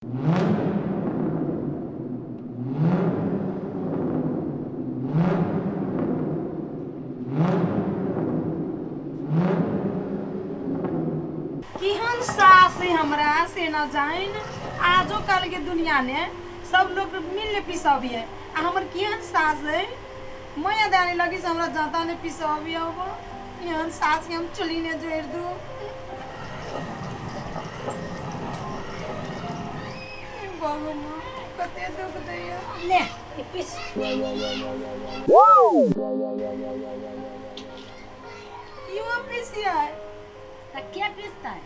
केहन सास है हमरा से न जाइन। आजो कल के दुनिया ने सब लोग मिल ने पिसबिए आ हमर केहन सास है, मैया दानी लगी से हमरा जाता ने पिसबिए। अब एहन सास के हम चुली ने जोड़ दू। भगवान कते दुख दैया। ले ई पीस। इहो पीसिया? तऽ के पीसतै?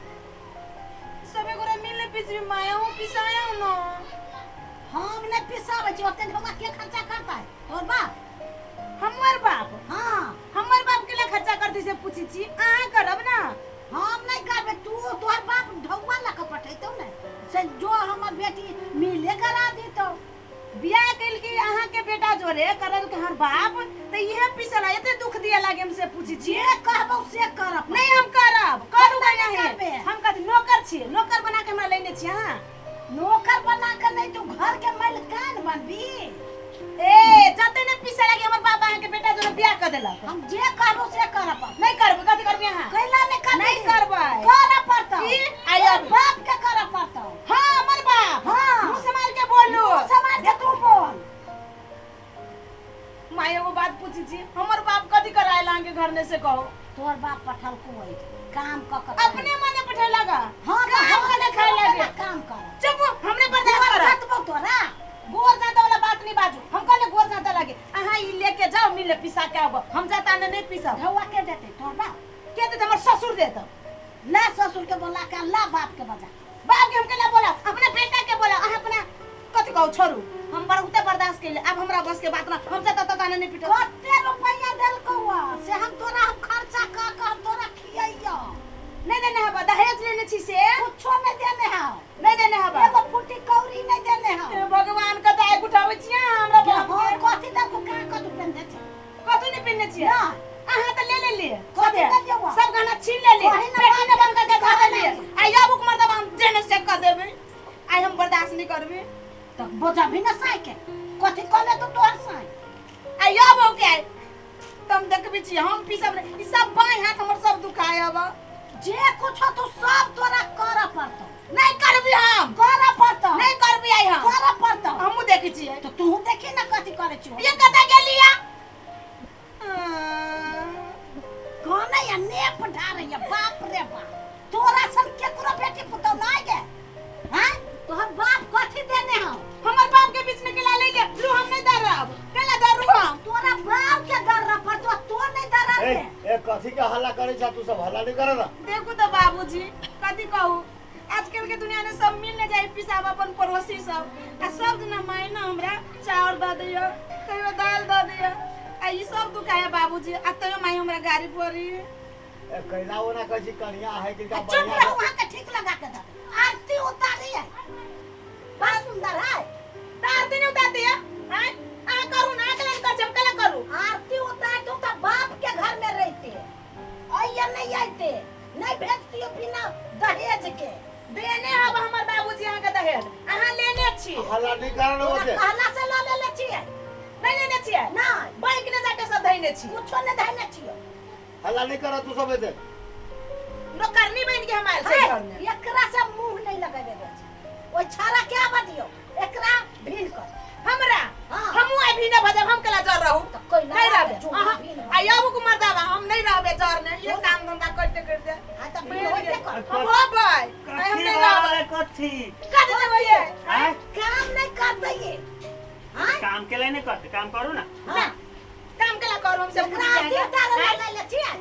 सबे गोरा मिल ने पीसबी, माया हो पिसाया न। हम नहि पिसाबै छी ओते। ढौआ के खर्चा करतै? तोहर बाप? हमर बाप? हाँ। हमर बाप के ला खर्चा करती से पूछी छी, अहाँ करब ना? हम नहि करबै। तू तोहर बाप ढौआ लऽ कऽ पठेतौ ने, से जो हमर बेटी मिले करा देतौ। बियाह कैल के अहाँ के बेटा जोरे करल के हमर बाप तऽ इहे पिसला एते दुख दिया लागे हम से पूछी छी। जे कहबौ से करब। नहीं हम करब, करू। करबै नहीं। करबै। हम कथी नौकर छी? नौकर बना के हमरा लेने छी अहाँ? नौकर बना के नहि, तू घर के मालिकान बनबी। ए जते ने पिसा लागे हमर बाप अहाँ के बेटा जोरे बियाह कर देलक। हम जे कहबौ से करब। नहीं करबै। कथी करबै अहाँ? कैला नहि करबी? नहीं करबै। करऽ पड़तौ। की? आइ तोहर अब बाप के करऽ पड़तौ। हाँ हमर बाप। हाँ। मुंह संभाल के बोलू। मुँह सम्हार के तू बोल। माय एगो बात पूछी छी, हमर बाप कथी करायल अहाँ के घर में से कहू? तोहर बाप पठलको अछि काम कऽ के। अपने मने पठे लगा? हाँ। काम करे खाए लगे। काम कर। चुप, हमने बर्दाश्त गोर कर जातबौ तोरा। गोर जाता वाला बात नहीं बाजू। हम कहले गोर जाता लगे, अहाँ ई लेके जाओ मिले पिसा के आबो, हम जाता ने नहीं पिसब। ढौआ के देतै? तोहर बाप? के देत? हमर ससुर देत। ला ससुर के बोला के, ला बाप के बजा। बाप के हम केला बोला? अपना बेटा के बोला अहाँ अपना। कथी कहू, छोड़ू, हम बहुते बर्दाश्त कैले, अब हमरा बस के बात ना। हम जाता तता नहीं पिटो। कते रुपैया देलकौ से हम तोरा, हम खर्चा कऽ के हम तोरा खियैयौ? नहीं देने हबा, दहेज लेने छी से। कुछो नहि देने हौ। नहीं देने हबा। एगो फुटी कौड़ी नहि देने हौ। हे भगवान, कतऽ आगि उठाबै छियै अहाँ हमरा बाप हाँ के? कथी देलकौ? का कथी पेन्हने छै? कथी नहि पेन्हने छियै? नहि। अहाँ तऽ ले लेलियै। कथी सबे। लेलियै? सब गहना छीन लेलियै। ओही ने पेटी ने बाप बंद करके धऽ के देलियै। आ अब उक मर्दबा हम जेने से कऽ देबै, आइ हम बर्दाश्त नहि करबै। तऽ बजबही ने साँइ के, कथी कहले तो तोहर साँइ? आ अब हो के तम देखबै छी, हम पीसब नहि। ई सब बाएं हाथ हमर सब दुखाय अब। जे कुछो तू सब तोरा करऽ पड़तौ। नहीं करबी हम। करऽ पड़तौ। नहीं करबी आइ हम। करऽ पड़तौ। हमहूँ देखै छियै। तऽ तू देखी ने कथी करै छियौ। ये कतऽ गेलिया? कौन या नेप ढारैया? बाप रे बाप, तोरा सन केकरो बेटी पुतौ नहि गे। हैं, तोहर बाप कथी देने हौ? हमर बाप के बीच में केला ले ले लू, हम नहीं डरब। केला डरू हम? तोरा बाप के डर पड़तो, तो नहीं डर ए रे। ए, कथी के हल्ला करै छ तू सब? हल्ला नहीं कर ना। देखू तो बाबूजी, कथी कहू, आजकल के दुनिया में सब मिल न जाए पिसाब अपन पड़ोसी सब आ सब दिना माय ना हमरा चाउर दऽ दैया, कहियो दाल दऽ दैया, आ ई सब दुखाया बाबूजी, आ तैयो माय हमरा गाड़ी पड़ी। ए कैला ओना कहै छी कनिया है कि आ चुप रहो। वहां के ठीक लगा के दे, आरती उतारी है, बड़ा सुंदर है। तऽ आरती नहीं उतारती है? आँय, अहाँ करू ना, अकेला कर, हम केला करू? आरती उतार तू तो बाप के घर में रहते, अइया नहीं आते, नहीं भेजतियो बिना दहेज के। देने हब हमर बाबूजी अहाँके दहेज, अहाँ लेने छी। हल्ला नहीं कर ना तोरा ओते। कहला से लऽ लेले छियै? नहीं लेने छियै? नहीं। बैंक ने जाके सब धैने छी। कुछो नहीं धैने छियै। हल्ला नहीं कर तू सब एते। नौकरनी बनि के हम आयल छै है, घर में। एकरा से मुंह नहीं लगेबे के छै। ओइ छाड़ा के आबऽ दियौ, एकरा भीन कर। हमरा? हाँ। हमहूँ आइ भीने भजब, हम केला जर रहू? तऽ कोइ नहीं रहबे। जो अहाँ भीन हो। आइ आबू के मर्दाबा, हम नहीं रहबे जर ने, ये काम धंधा करते करते। हाँ तऽ भीन होइते कर। हम होबै, आइ हम कथी नहीं रहबै। भऽ कथी? कर देबै ये। आँय? काम नहीं करते ये। हाँ? काम के लिए नहीं करते? काम करू ना। हाँ। काम केला करू हम सब? एकरा पूछै आरती छी उतारे अहाँके। लऽ लेले छियै।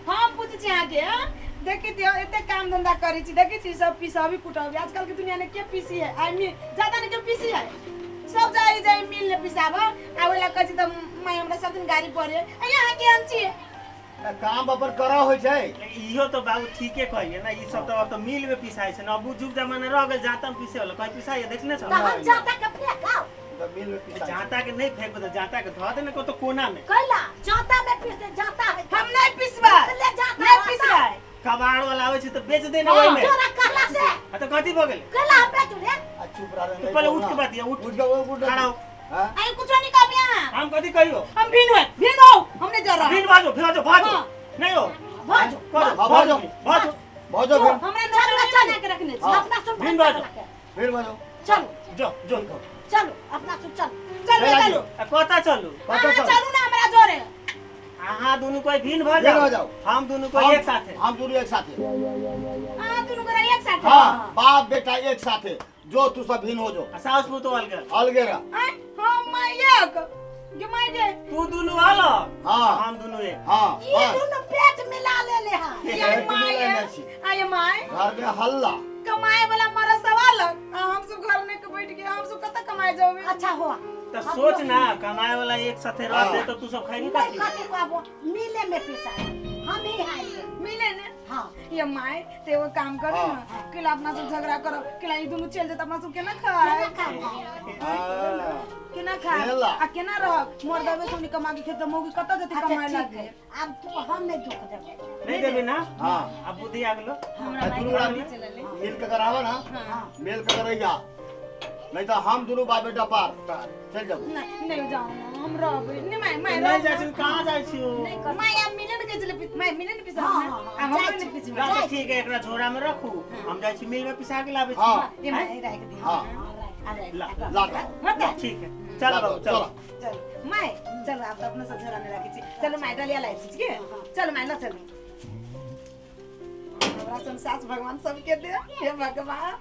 हम पूछै छी अहाँके, हाँ? देखै दियौ, एते काम धंधा करै छी, देखै छी सब पिसबी कुटबी। आजकल के दुनिया में के पीसी है? आइ मी ज्यादा नहीं के पीसी है, सब जाई जाई मिल ले पिसाब। आ ओइ ला कहै छी तऽ माय हमरा सब दिन गाड़ी पड़े। आ यहाँ केहन छियै? ए, काम अपन करा होइ छै। इहो तो बाबू ठीके कहिए ना। ई सब तो अब तो मिल में पिसाइ छै ना। अब उ जुग जमाना रह गेल जाता में पीसे वाला। कहीं पिसाइ देखने छौ? तऽ हम जाता के फेंकाउ? तऽ मिल में पिसाइ छै। जाता के नहीं फेंकबे तऽ जाता के धऽ दे ने कतौ कोना में। कैला जाता में पीसते? जाता है। हम नहीं पिसबै। ले जाता नहीं आता। पिसबै। कबाड़ वाला आबै छै तऽ बेच दे ना ओहिमे। तोरा कहला से आ तऽ कथी भऽ गेलै? कहला हम बेचू रे। आ चुप रह तू पहिले उठ के बात दिया, उठ। उठ के उठ। खड़ा हो। हां अरे कुछ नहीं कहबी अहाँ। हम कथी कहियो? हम भिन होए, भिन हो, हम नहीं जा रहा। भिन बाजो, भाजो, भाजो। हाँ। नहीं हो। भाजो। करो, हाँ, भाजो। भाजो। भाजो फिर। हमरा चल, नौकरी चल। बना के रखने छी। हाँ। अपना सुन भिन भाग बाजो। चला के। फिर भाजो। चलो जो जो चलो अपना सुन चल। चलू ले चलू। आ कतऽ चलू? कतऽ अहाँ चलू? चलू ना हमरा जोरे। अहाँ दुनू कोई भिन्न भऽ भिन्न जाओ। भऽ जाओ। हम दुनू कोई एक साथे। हम दोनों एक साथे। अहाँ दुनू गोरा एक साथे। हाँ बाप बेटा एक साथे, जो तू सब भिन्न हो जो। आ साउस पुतोह अलग। अलगे रह। आँय, हम माय एक गे my गे। तू दुनू अलग। हाँ। हम दुनू एक। हाँ ये बस। दोनों पेट मिला ले ले हां। ये पेट my मिला ले छी। आये my. घर में हल्ला। कमाए वाला मरा सवाल आ हम सब घर में के बैठ के हम सब कतऽ कमाए जाबे? अच्छा हुआ। तऽ सोच ना, कमाए वाला एक साथे रहते तो तू सब खैबी नहीं कथी? कथी कहबो, मिले में पैसा हम ही हाय मिले ने। हाँ। ये my ते वो काम करू हाँ। ना केला अपना सब झगड़ा करो, केला ई दुनू चल जेत अपना सब केना खाए? केना खाए? हाँ। केना खाए केला। आ केना रहब? मर्दबे सोनी कमा के खेत मौगी कतऽ जेतै अच्छा कमाए ठीक लागे? है, अब तू हम नहीं दुख देबो। नहीं देबी ना? हाँ। अब बुद्धि आ गेलो। हमरा आ माय दुनू के आदमी चलले। मिल के करावा ना। हाँ। मिल के करैया, नहीं तो हम दोनों बाप बेटा पार चल जाओ। नहीं नहीं जाओ ना, हम रहबै नहीं my. My नहीं रहब जाइ ना। छी, कहाँ जाइ छी? My आब मिले ने के चले, my मिले ने पिसा। हाँ, हाँ, आ हम जाइ ने छी। पिसबै। ना तऽ ठीक है, एकरा झोरा में रखू, हम जाइ छी मिल में पिसा के लाबै छी। हाँ। ये my राख दी। हाँ। ला। ला दो। मत ठीक है, चलो ला दो, बाबू चलो। चल my चलो, आब तऽ अपना सब झोरा में राखै छी। चलो my डलिया लाइ छी के। चलो my ल चलू। हमरा सन सास भगवान सबके दे, हे भगवान।